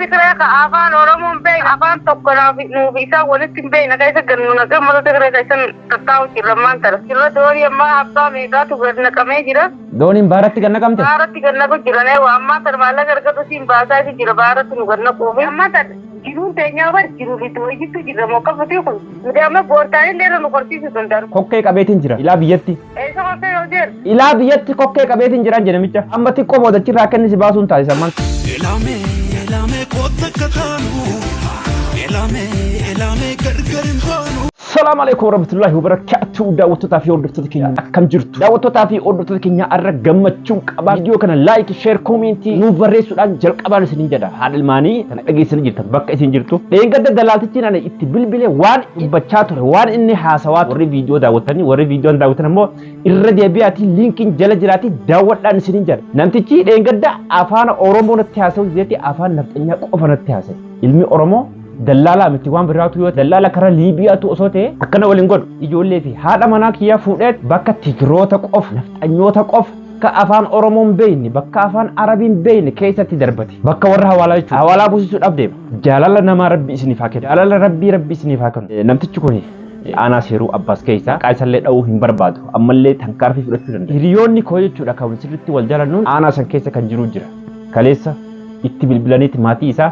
Tigree ka afaan Oromoo hin beekne, afaan tokko nuuf isaan walitti hin beekne keessa gad nu naqee uummata Tigree keessa tattaa'u jirra ammaan tana. Jirra doonii ammaa abbaa meeqaatu gad naqamee jira. Dooniin baaratti gad naqamte? Baaratti gad naqu jiran eewwa ammaan tana maallaqa argatu siin baasaa isi jira baaratti nu gad naquufi. Ammaan tana jiruun teenyaa bar jiruu fi du'a jiddu jirra moo qabbatee kun. Nuti amma boortaan illee irra nu korsiisuu danda'an. Kokkee qabeetiin jira ilaa biyyatti. Eessa kokkee yoo jedhu? Ilaa biyyatti kokkee qabeetiin jiraan jedhe namicha. Amma xiqqoo booda achirraa akka inni si baasuun taasisa ammaan. Elame elame kotta kataanu Elame elame gargar hin baanu. Salaam alaikum warahmatullahi wabarakatuh. Daawwattootaa fi hordoftoota keenya akkam jirtu? Daawwattootaa fi hordoftoota keenya har'a gammachuun qaba. Viidiyoo kana like, share, comment nuuf barreessuudhaan jalqabaan isiniin jedha. Haadha ilmaanii kana dhageessanii jirtan bakka isin jirtu. Dheengadda dalaaltichi ani itti bilbile waan dubbachaa ture, waan inni haasawaa ture. Warri viidiyoo daawwattanii, warri viidiyoo hin daawwatan ammoo irra deebi'aatii liinkiin jala jiraatii daawwadhaan isiniin jedha. Namtichi dheengadda afaan Oromoo natti haasa'u dideeti afaan nafxanyaa qofa natti haasa'e. Ilmi Oromoo dallaalaa miti waan biraatu yoo dallaala karaa Liibiyaatu osoo ta'e akkana waliin godhu. Ijoollee fi haadha manaa kiyyaa fuudhee bakka Tigiroota qofa, nafxanyoota qofa, bakka afaan Oromoo hin beekne, bakka afaan Arabii hin beekne keessatti darbate. Bakka warra hawaalaa jechuudha. Hawaalaa buusisuudhaaf deema. Jaalala namaa Rabbi isiniif haa kennu. Jaalala Rabbii Rabbi isiniif haa kennu. Namtichi kun aanaa seeruu Abbaas keessa maqaa isallee dha'uu hin barbaadu. Ammallee tankaarfii fudhachuu danda'a. Hiriyoonni koo jechuudha kan sirriitti wal jaalannuun aanaa san keessa kan jiru jira. Kaleessa itti bilbilaniiti maatii isaa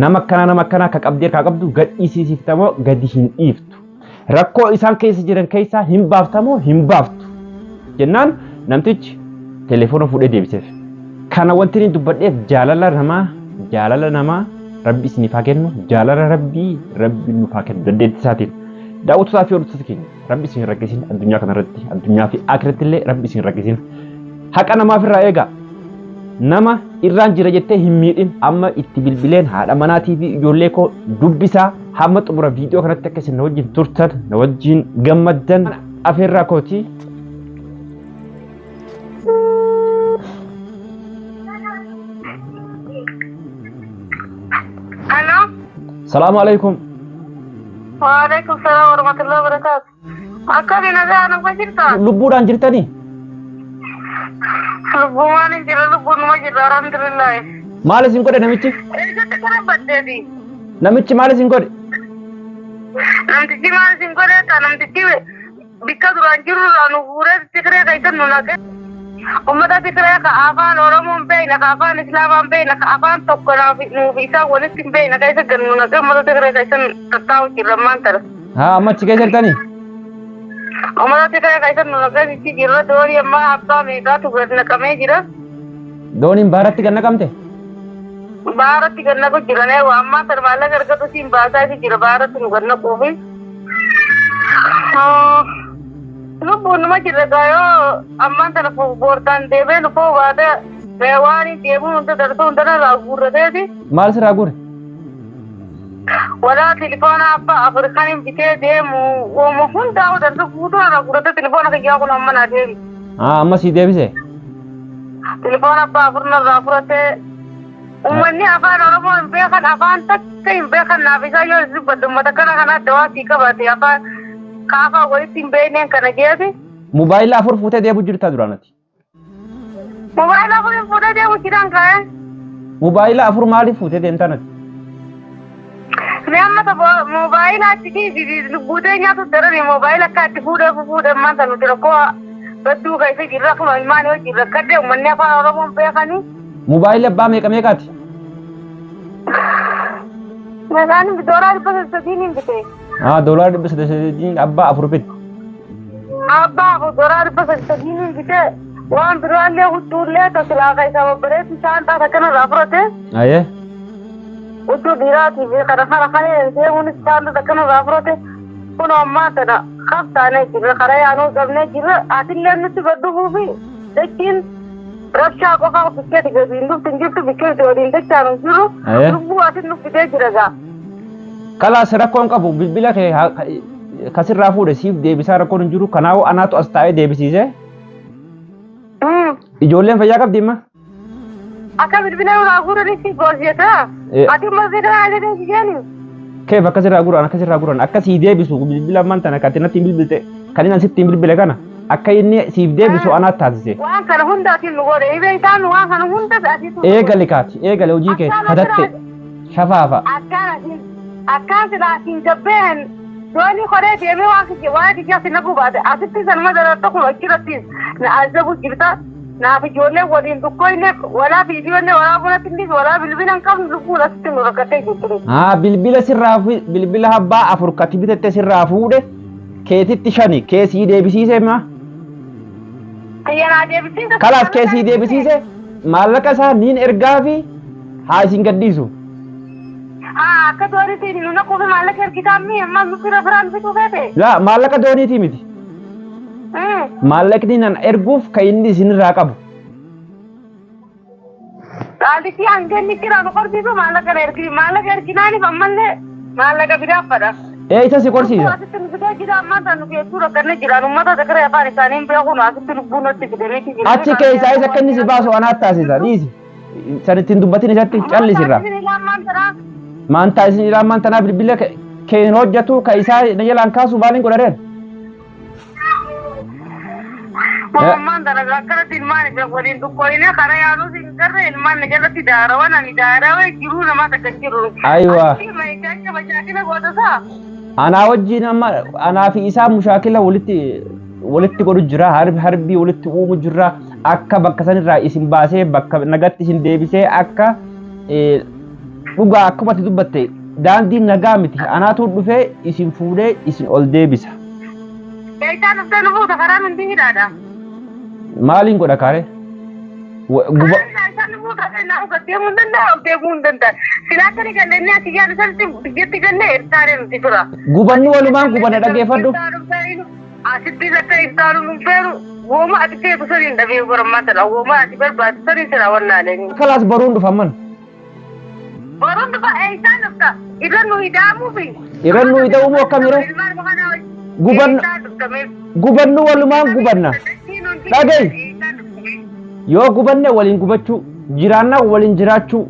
nama akkanaa nama akkanaa ka qabdee harkaa qabdu gadhiisiisiftamoo gadi hin dhiiftu. Rakkoo isaan keessa jiran keessaa hin baaftamoo hin baaftu. Jennaan namtichi telefoona fuudhee deebiseef. Kana wanti inni dubbadheef jaalala namaa jaalala namaa Rabbi isiniif haa kennu jaalala Rabbii Rabbi nuuf haa kennu dandeettii isaatiin. Daawwattootaa fi hordoftoota keenya Rabbi isin hin rakkisin addunyaa kanarratti addunyaa fi akiratti illee Rabbi isin hin rakkisin. Haqa namaaf irraa eegaa. Nama irraan jira jettee hin miidhin amma itti bilbileen haadha manaatii fi ijoollee koo dubbisaa hamma xumura viidiyoo kanatti akka isin na wajjin turtan na wajjin gammaddan afeerraa kooti. Hello. Salaamu alaikum. Waalaikum salaam warahmatullahi wabarakatuh. Akkami nagaa nufa jirta? Lubbuudhaan jirtanii? Lubbumaan hin jirre lubbuun numa jirra alhamdulillah. Maal isin godhe namichi? Eessatti kana baddeeti? Namichi maal isin godhe? Namtichi maal isin godhe ta namtichi bikka duraan jirru irraa nu guuree Tigree keessa nu naqe. Uummata Tigree ka afaan Oromoo hin beekne, ka afaan Islaamaa hin beekne, ka afaan tokko naaf nuuf isaan walitti hin beekne keessa gad nu naqe uummata Tigree keessa tattaa'u jirra ammaan tana. Haa amma achi keessa jirtanii? Uummata Tigree keessa nu naqee sichi jirra doonii ammaa abbaa meeqaatu gad naqamee jira. Dooniin baaratti gad naqamte? Baaratti gad naqu jiran eewwa ammaa tana maallaqa argatu siin baasaa isi jira baaratti nu gad naquufi. Lubbuun numa jirra gaa yoo ammaan tana boortaan deemee lufoo baate waan deemuu hunda darsuu hunda narraa guurrateeti. Maal sirraa guure? Walaa tilifoona abbaa Afrikaan bitee deemu uuma hundaa darsu guutuu narraa guurratee tilifoona kiyyaa kun amma naa deebi. Haa amma sii deebise? Tilifoona abbaa afur narraa fudhatee uummanni afaan Oromoo hin beekan afaan takka hin beekan naaf isaa yoo dubbadhu uummata kana kana dawaa sii qabate afaan kaafaa walitti hin beekneen kana jeeti. Mobaayila afur fuutee deemu jirta duraan ati. Mobaayila afur hin fuudhee deemu jiraan kaa'ee. Mobaayila afur maaliif fuutee deemtaan ati? Mee amma tokko mobaayila achi dhiisi lubbuu teenyaatu darani mobaayila akka itti fuudhee fuudhee ammaan tan nuti rakkoo badduu keessa jirra akkuma ilmaan yoo jirra akkadde uummanni afaan Oromoon beekanii. Mobaayilli abbaa meeqa meeqaati? Maqaan doolaara 300 hin bite. Haa doolaara 300 abbaa afur bite. Abbaa afur doolaara 300 hin bite. Waan biraallee huccuullee tasilaa keessaa babbareetti shaanxaa takka irraa fudhate. Ayee. Huccuu dhiiraatii fi kana kana kana deemuunis shaanxaa takka irraa fudhate. Kun ammaa tana qabtaanee jirra karaa yaanuu qabnee jirra atillee nutti gadhufuufi dachiin rabshaa qofaa bikkeeti gadi hin dhuftu hin jirtu bikkeeti waliin dachaan hin jiru Ayee. lubbuu atin nu fidee jira gaa. Kalaas rakkoon qabu bilbila kee kasirraa fuudhe siif deebisaa rakkoon hin jiru kanaafuu anaatu as taa'ee deebisiise. Ijoolleen fayyaa qabdi amma? Akka bilbila irraa guuranii si goosiyata. Ati immoo si kana jedhee si jeeni. Keef akkasirraa guuran akkasirraa guuran akka sii deebisu bilbila ammaan tana kan natti hin bilbilte kan inni sitti hin bilbile kana akka inni siif deebisu anaat taasise. Waan kana hunda ati nu godhe. Ibee isaan waan kana hunda ati nu godhe. Eegale kaati eegale hojii kee Akkaan kadatte asirraa Shafaafa. Akkaan silaa siin gabbeen doonii koree deemee waan kiyya waan kiyya si naquu baate asitti sanuma dararta kun achirratti na azabu jirta. Naaf ijoollee waliin dhukkooyne walaa viidiyoonne walaa bunatti illee walaa bilbila hin qabnu lubbuun asitti nu rakkatee jirtu. Haa bilbila sirraa bilbila abbaa 4 kati bitatte sirraa fuudhe keetitti 5 keessii deebisiise ma? Kiyya naa deebisiise. Kalaas keessii deebisiise maallaqa isaa niin ergaa fi haa isin gadhiisu. Haa akka dooniitiin nu naquufi maallaqa ergitaa mii amma nu fira biraan fituu feete. Laa maallaqa dooniitii miti. Maallaqni nan erguuf kan inni isinirraa qabu. Qaalitii hanga inni jira nu qorsiisu maallaqa na ergi maallaqa erginaaniif ammallee maallaqa biraa fadha. Ee isa si qorsiisa. Asitti nu fidee jira ammaa isaan nu keessuu rakkanne jiraan uummata Tigree afaan isaanii hin beeku nu asitti lubbuu nutti fidaniiti jira. Achi keessaa isa akka inni si baasu anaat taasisa dhiisi. San ittiin dubbatin isatti callisirra. Maan taasisin ilaa ammaan tanaa bilbila kee hin hojjetu ka isaa na jalaan kaasu maaliin godhareen? Ammaan tana akkanatti ilmaan isa waliin dhukkooyne karaa yaaluus hin garre ilmaan na jalatti daarawan ani daarawee jiruu namaa takka hin jiru. Aywa. Achi meeshaa mashaakila goota isaa. Anaa wajjin amma anaa fi isaa mushaakila walitti walitti godhu jira harbii walitti uumu jira akka bakka sanirraa isin baasee bakka nagatti isin deebisee akka dhugaa akkuma ati dubbatte daandiin nagaa miti anaatu dhufee isin fuudhee isin ol deebisa. Eessaa dhuftee nu fuuta karaan hundi hidhaadha. Maaliin godha kaaree? Karaan eessaa nu fuuta naa dhuga deemuu hin danda'a ol deemuu hin danda'a. Silaa akka ni galle inni asii yaadu sanitti biyyatti galle ertaalee nuti tura. Gubannu walumaan gubanna dhaggeeffadhu. Asitti akka ibsaanu nu feeru wooma ati feetu saniin dhabee barammaa tana wooma ati barbaadu saniin sira wallaalanii. Kalaas baruun dhufa amman. Baruun dhufa eessaan dhufta irra nu hidaamuufi. Irra nu hidhamuuf akkam yeroo? Gubannu walumaan gubanna. Dhaga'i. Yoo gubanne waliin gubachuu jiraannaa waliin jiraachuu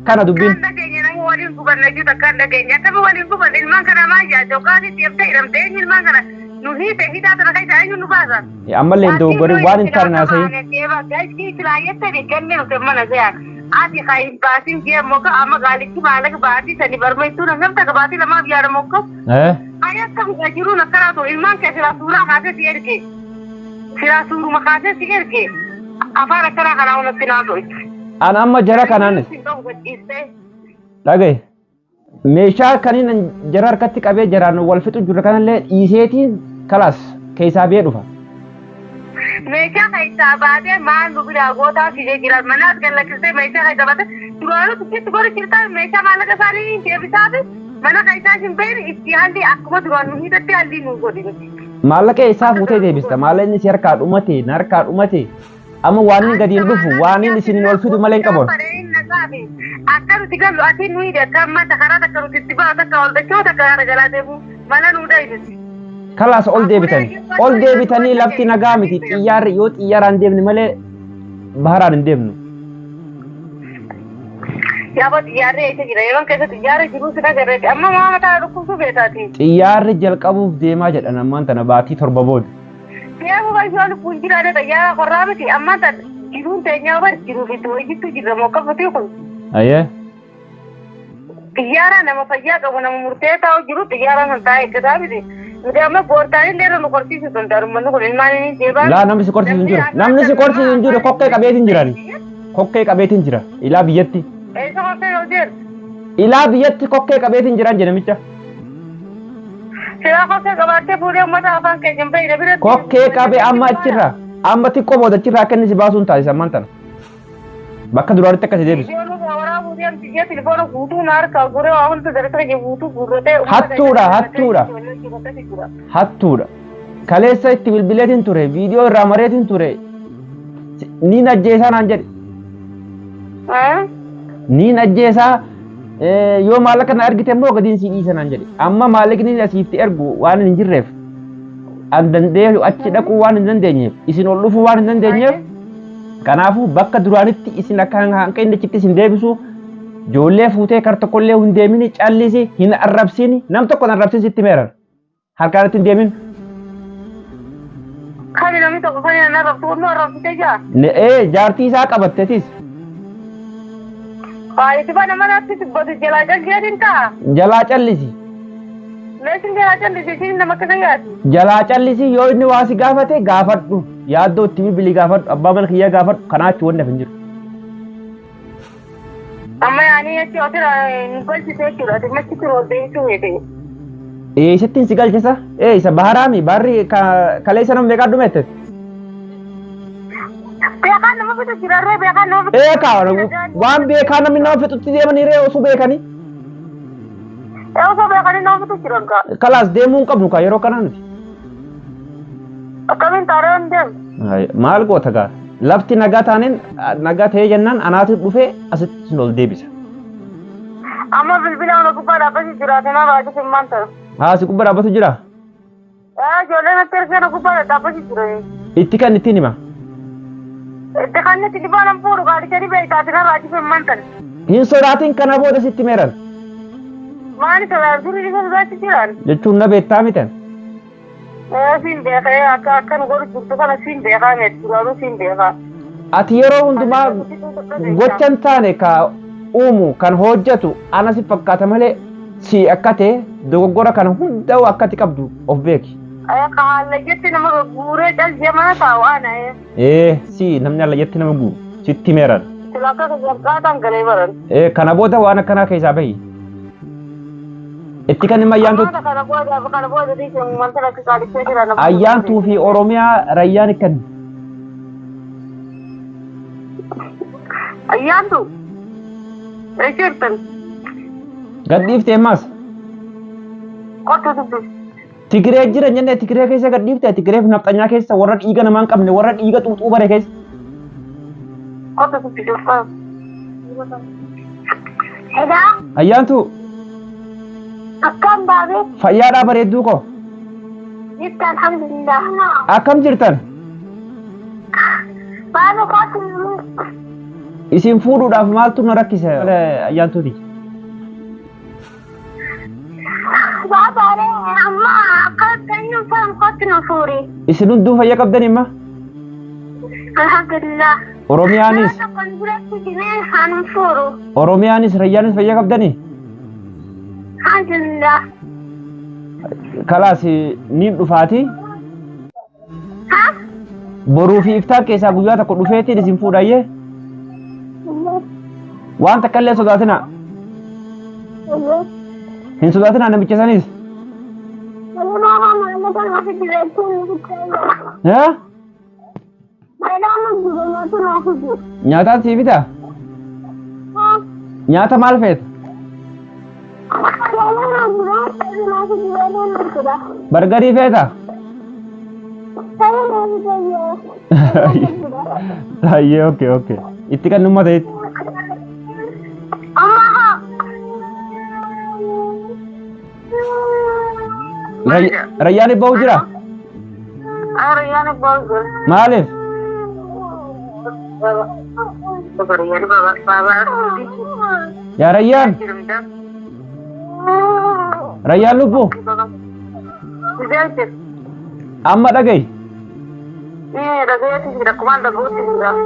kana dubbiin. Kan dhageenya nama waliin gubanna jechuudha kan dhageenya akkami waliin gubanna ilmaan kana maal yaadda yookaan deemtee hidhamte eenyu ilmaan kana nu hiite hidhaa tana keessa eenyu nu baasa. Ammallee hin dogoggorin waan hin taane haasayin. Ati kan hin baasin jee moka amma gaalichi maallaqa baatii sani barmeessuu na gamta baatii lamaaf yaada moka. Ani akka jiruun akkanaa ta'u ilmaan kee silaa suuraa kaasee si erge. Silaa suuruma kaasee si erge. Afaan akkanaa kanaa hunatti naa ta'u. An amma jara kanaan dhagaye meeshaa kaniin jara harkatti qabee jaraan wal fixu jiru kanallee dhiiseetiin kalaas keessaa bee dhufa. Meeshaa keessaa baatee maal nu biraa gootaa fidee jira manaas gallakkistee meeshaa keessaa baatee duraanuu tukkitti godhu jirtaa meeshaa maallaqa isaanii deebisaa fi mana keessaa hin beekne itti haalli akkuma duraan nu hidhatte haalli nu godhi. Maallaqa eessaa fuutee deebista maallaqni si harkaa dhumate na harkaa dhumate amma waan inni gadi hin dhufu waan inni isin ol fidu malee hin qaban. Akka nuti gallu ati nu hidhe akka amma karaa takka nuti itti ba'a takka ol dachoo takka gara galaa deemu mana nu dhayinuti. Kalaas ol deebitanii ol deebitanii lafti nagaa miti xiyyaarri yoo xiyyaaraan deemne malee baharaan hin deemnu. Yaaba xiyyaarri eessa jira yeroo keessa xiyyaarri jiruu si agarreeti amma maa mataa dhukkubsuu beekaati. Xiyyaarri jalqabuuf deemaa jedhan ammaan tana baatii 7 booda. Deemu baay'ee lubbuun jiraate xiyyaara korraa miti ammaan tan jiruun teenyaa bar jiruu fi hojiitu jirra moo qabatu kun. Ayyee. Xiyyaara nama fayyaa qabu nama murtee taa'u jiru xiyyaara kan taa'e eeggataa miti. Nuti amma goortaan illee irra nu qorsiisuu danda'u uummanni kun ilmaan inni deebaa. Laa namni si qorsiisu hin jiru. Namni si qorsiisu hin jiru kokkee qabeetiin jirani. Kokkee qabeetiin jira. Ilaa biyyatti. Eessa kokkee yoo jedhu? Ilaa biyyatti kokkee qabeetiin jiran jedhe namicha. Silaa kokkee qabaattee fuudhee uummata afaan keenya hin beekne biratti. Kokkee qabee amma achirra amma xiqqoo booda achirraa akka inni si baasuun taasisa ammaan tana. Bakka duraanitti akka si deebisu. Hattuudha hattuudha hattuudha. Kaleessa itti bilbileetiin ture viidiyoo irraa mareetiin ture niin ajjeesaa naan jedhe. Niin ajjeesaa yoo maallaqa na argite immoo gadiin si dhiisa naan jedhe. Amma maallaqni asiitti ergu waan hin jirreef an danda'ee achi dhaquu waan hin dandeenyeef isin ol dhufuu waan hin dandeenyeef kanaafuu bakka duraanitti isin akka hanqa inni achitti isin deebisu ijoollee fuutee kar tokkollee hin deemini callisi hin arrabsini nam tokko hin arrabsin sitti meeran harkaan itti hin deemin. Kan namni tokko kan hin arrabsu kun arrabsite jaa. Jaartii isaa qabatteetis. Baay'ee bana manatti dubbatu jalaa callisee ta'a. Jalaa callisi. Meeshaan jalaa callisi isheen nama akka yaati. Jalaa callisi, yoo inni waa si gaafate gaafadhu. Yaaddoo itti bilbilii gaafadhu. Abbaa mana kiyyaa gaafadhu. Kanaa achi wanni hafe hin jiru. Amma yaanii jechuun ofirraa hin galchite jechuudha. Ati machitti ol deebisuu feete. Eessattiin si galchisa? Ee, isa baharaami barri kaleessa nama meeqaa dhumette? Beekaan nama fitu jira ree, beekaan nama fitu. Ee kaa, waan beekaa namni nama fixutti deemanii ree osoo beekanii. Ee, osoo beekanii nama fitu jiran kaa. Kalaas, deemuu hin qabnu kaa yeroo kana nuti. Akkamiin taaree hin deemu? Maal goota gaa? Lafti nagaa taaneen, nagaa ta'ee jennaan anaatu dhufee asitti sin ol deebisa. Amma bilbila mana gubbaa dhaabbatu jiraate nama baay'ee simmaan ta'u. Haa, si gubbaa dhaabbatu jira. Ee, ijoolleen natti ergee na gubbaa dhaabbatu jirani. Itti kan ittiin hima. Itti kan itti dhibaa nan fuudhu gaaricha beektaati narraa achi simmaan ta'u. Hin sodaatin, kana booda sitti meeran. Maali sodaa? Durii isa sodaachi jiran. Jechuun na beektaa miten. Ee, siin beekee, akka akkan godhu jirtu kana siin beekaa miti, duraanuu siin beekaa. Ati yeroo hundumaa gocha hin taane ka uumu kan hojjetu ana si fakkaata malee si akka ta'e dogoggora kana hunda akkati qabdu of beeki. Akka hallayyatti nama guuree caljee mana taa'u ana. Ee, si namni hallayyatti nama guuru sitti meeran. Sila akka jalqaataan galee baran. Ee, kana booda waan akkanaa keessaa bahi. Itti kan dhimma ayyaantuutti. Kana booda, kana booda dhiisuun wanta lakki qaalichee jira nama. Ayyaantuu fi Oromiyaa rayyaan ikkan. Ayyaantu. Eessa jirtan? Gadhiifte ammas. Kottu dubbisi. Tigiree jira jennee Tigiree keessa gadhiifte, Tigiree fi nafxanyaa keessa, warra dhiiga namaa hin qabne, warra dhiiga xuuxuu bare keessa. Kottu dubbisi. Egaa. Ayyaantuu. Akkam baabee? Fayyaadhaa, bareedduu koo. Jirta, alhamdulillah. Akkam jirtan? Maal kottu? Isin fuudhuudhaaf maaltu na rakkise, ayyaantuuti? Baabaaree, amma akka eenyu faan kottu nu fuuri. Isin hunduu fayya qabdan imma? Alhamdulillah. Oromiyaanis Nama tokkoon biratti dhibee haan fuuru. Oromiyaanis rayyaanis fayya qabdanii? Alhamdulillah. Kalaas, niin dhufaati. Ha? Boruu fi iftaan keessaa guyyaa tokko dhufeetiin isin fuudhayyee. Waan takka illee sodaatina. Hin sodaatina namicha sanis. Haa? Nyaataan sii bitaa? Nyaata maal feeta? Bargarii feeta? Tayyee, okay. Itti kan dhumma ta'etti. Rayyaan ibba'u jira? Rayyaan ibba'u jira. Maaliif? Yaa Rayyaan? Rayyaan lubbuu? Amma dhagayi.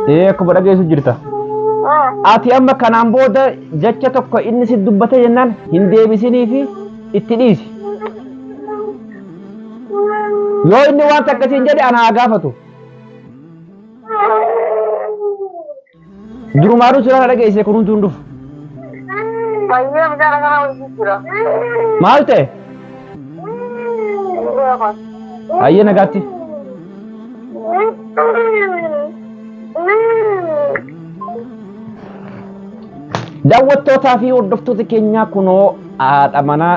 Ee, akkuma dhageessu jirta. Ati amma kanaan booda jecha tokko inni si dubbate jennaan hin deebisinii fi itti dhiisi. Yoo inni waan takka siin jedhe ana haa gaafatu. Durumaanuu sirraa dhageesse kun hunduu hin dhufu. Maal ta'e? Hayyee, nagaatti. Daawwattootaa fi hordoftoota keenyaa, kunoo haadha manaa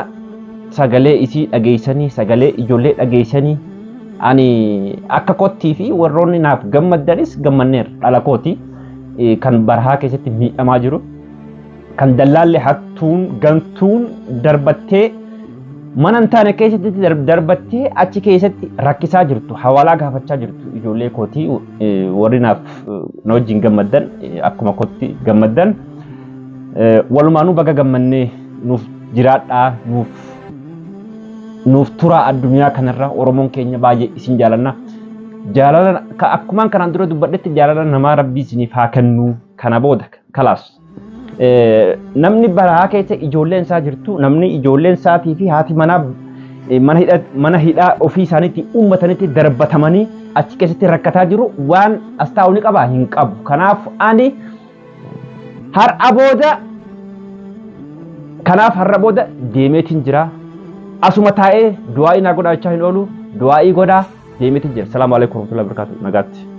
sagalee isii dhageessanii, sagalee ijoollee dhageessanii, ani akka kottii fi warroonni naaf gammaddanis gammanneerra. Dhala kooti kan barahaa keessatti miidhamaa jiru, kan dallaalli hattuun gantuun darbattee mana hin taane keessatti darbattee achi keessatti rakkisaa jirtu, hawaalaa gaafachaa jirtu, ijoollee kootii. Warri naaf na wajjin gammaddan, akkuma kootti gammaddan, walumaanuu baga gammannee. Nuuf jiraadhaa, nuuf turaa addunyaa kanarra. Oromoon keenya baay'ee isin jaalanna. Jaalala akkumaan kanaan dura dubbadhetti jaalala namaa rabbii isiniif haa kennu. Kana booda kalaas. Namni baraa keessa ijoolleen isaa jirtu, namni ijoolleen isaatii fi haati manaa mana hidhaa ofii isaaniitti uummatanitti darbatamanii achi keessatti rakkataa jiru waan as taa'u ni qabaa? Hin qabu. Kanaaf ani har'a booda, kanaaf har'a booda deemeetiin jira. Asuma taa'ee du'aa'ii naa godhaa jechaa hin oolu, du'aa'ii godhaa deemeetiin jira. Salaamu alaikum warahmatullahi wabarakatuh. Nagaatti.